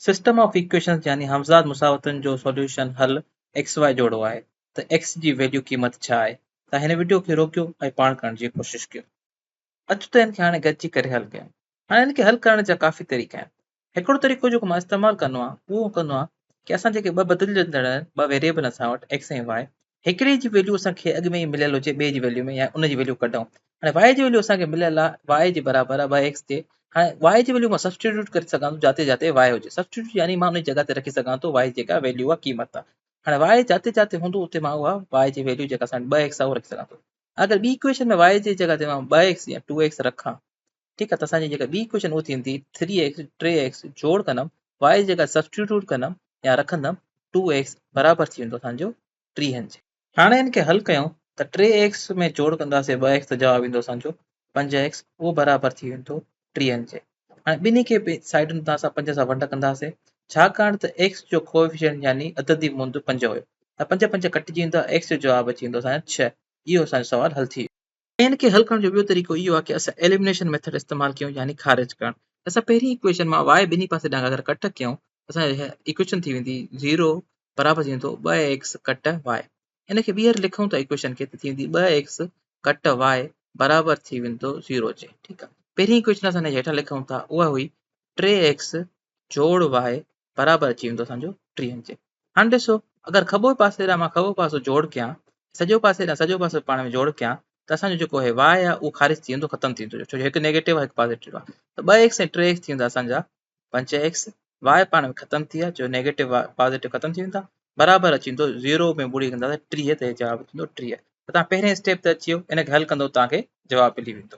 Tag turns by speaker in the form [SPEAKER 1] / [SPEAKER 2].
[SPEAKER 1] System of ايڪويشنز يعني همزاد مساواتن جو solution, حل، ايڪس واء جوڙو آهي ته ايڪس جي ويليو، قيمت، ڇا آهي؟ توهان هن وڊيو کي روڪيو ۽ پاڻ ڪرڻ جي ڪوشش ڪيو. اچو ته هن کي هاڻي گڏجي ڪري حل ڪيون. هاڻي هن کي حل ڪرڻ جا ڪافي طريقا آهن. هڪڙو طريقو جيڪو مان استعمال ڪندو آهيان اهو ڪندو آهيان ڪي اسان جيڪي ٻه بدلجندڙ آهن، ٻه ويريبل اسان وٽ ايڪس ۽ واء، هڪڙي جي ويليو اسان کي اڳ ۾ ئي مليل هجي ٻئي جي ويليو ۾ يا ان جي ويليو ڪڍون. هاڻي واء جي ويليو اسان کي مليل آهي واء جي برابر آهي ٻه ايڪس جي. هاڻي واء جي ويليو مان سبسٽيٽيوٽ ڪري سگهان ٿو جاتي جاتي واء هجي. سبسٽيٽيوٽ يعني مان ان جي جڳهه تي رکي سگهان ٿو واء جي جيڪا ويليو آهي، قيمت آهي. هاڻي واء جاتي جاتي هوندو اتي مان اها واء جي ويليو جيڪا اسان وٽ ٻه ايڪس آهي اهو رکي سگهان ٿو. اگر ٻي ايڪويشن ۾ واء جي جڳهه تي مان ٻه ايڪس يا ٽو ايڪس رکان، ٺيڪ آهي، ته اسان جي جيڪا ٻي ايڪويشن اهو ٿيندي ٿري ايڪس، ٽي ايڪس، جوڙ ڪندم واء جي جڳهه سبسٽيٽيوٽ ڪندم يا رکندم ٽو ايڪس برابر ٿي ويندو اسان جو ٽيهن جي. هاڻي ان کي حل ڪيون ته ٽي ايڪس ۾ جوڙ ڪنداسين ٻه ايڪس ته جواب ايندو اسان جو پنج ايڪس اهو برابر ٿي ويندو ٽيهن جي. هاڻي ٻنهي کي سائيڊن تان اسان پنج سان ونڊ ڪنداسين ڇاڪاڻ ته ايڪس جو ڪوئفيشنٽ يعني عددي مند پنج هيو ته پنج پنج ڪٽجي ويندا ايڪس جو جواب اچي ويندو اسان جو ڇهه. اهو اسان جو سوال حل ٿي ويو. ان کي حل ڪرڻ جو ٻيو طريقو اهو آهي ڪي اسان ايليمنيشن ميٿڊ استعمال ڪيون يعني خارج ڪرڻ. اسان پهرين ايڪويشن مان y ٻنهي پاسي ڏانهن اگر ڪٽ ڪيون اسان جي ايڪويشن ٿي ويندي زيرو برابر ٿي ويندو ٻه ايڪس ڪٽ y. ان کي ٻيهر لکون ٿا ايڪويشن کي ته ٿي ويندي ٻه ايڪس ڪٽ y برابر ٿي ويندو زيرو جي. ٺيڪ آهي. پهرين ايڪويشن اسان هيٺان لکون ٿا اها هئي ٽي ايڪس جوڙ y برابر اچي ويندو اسان جو ٽيهن جي. هاڻي ڏسو اگر کٻو پاسي ڏانهن مان کٻو پاسو جوڙ ڪيان سڄو پاسي ڏانهن سڄو پاسو پاڻ ۾ جوڙ ڪيان ته اسان جو جيڪو هي y آهي اهو خارج ٿي ويندو ختم ٿي ويندو ڇو جو هڪ نيگيٽو آهي هڪ پازيٽو آهي ته ٻه ايڪس ۽ ٽي ايڪس ٿي ويندا اسان جا پنج ايڪس y پاڻ ۾ ختم ٿي ويا جو نيگيٽو پازيٽو ختم ٿي ويندا برابر اچي ويندو زيرو ۾ ٻوڙي ڪندا ٽيهه ته جواب اچي ويندو ٽيهه. ته تان پهرين اسٽيپ تي اچي ويو ان کي حل ڪندو توهان کي جواب ملي ويندو.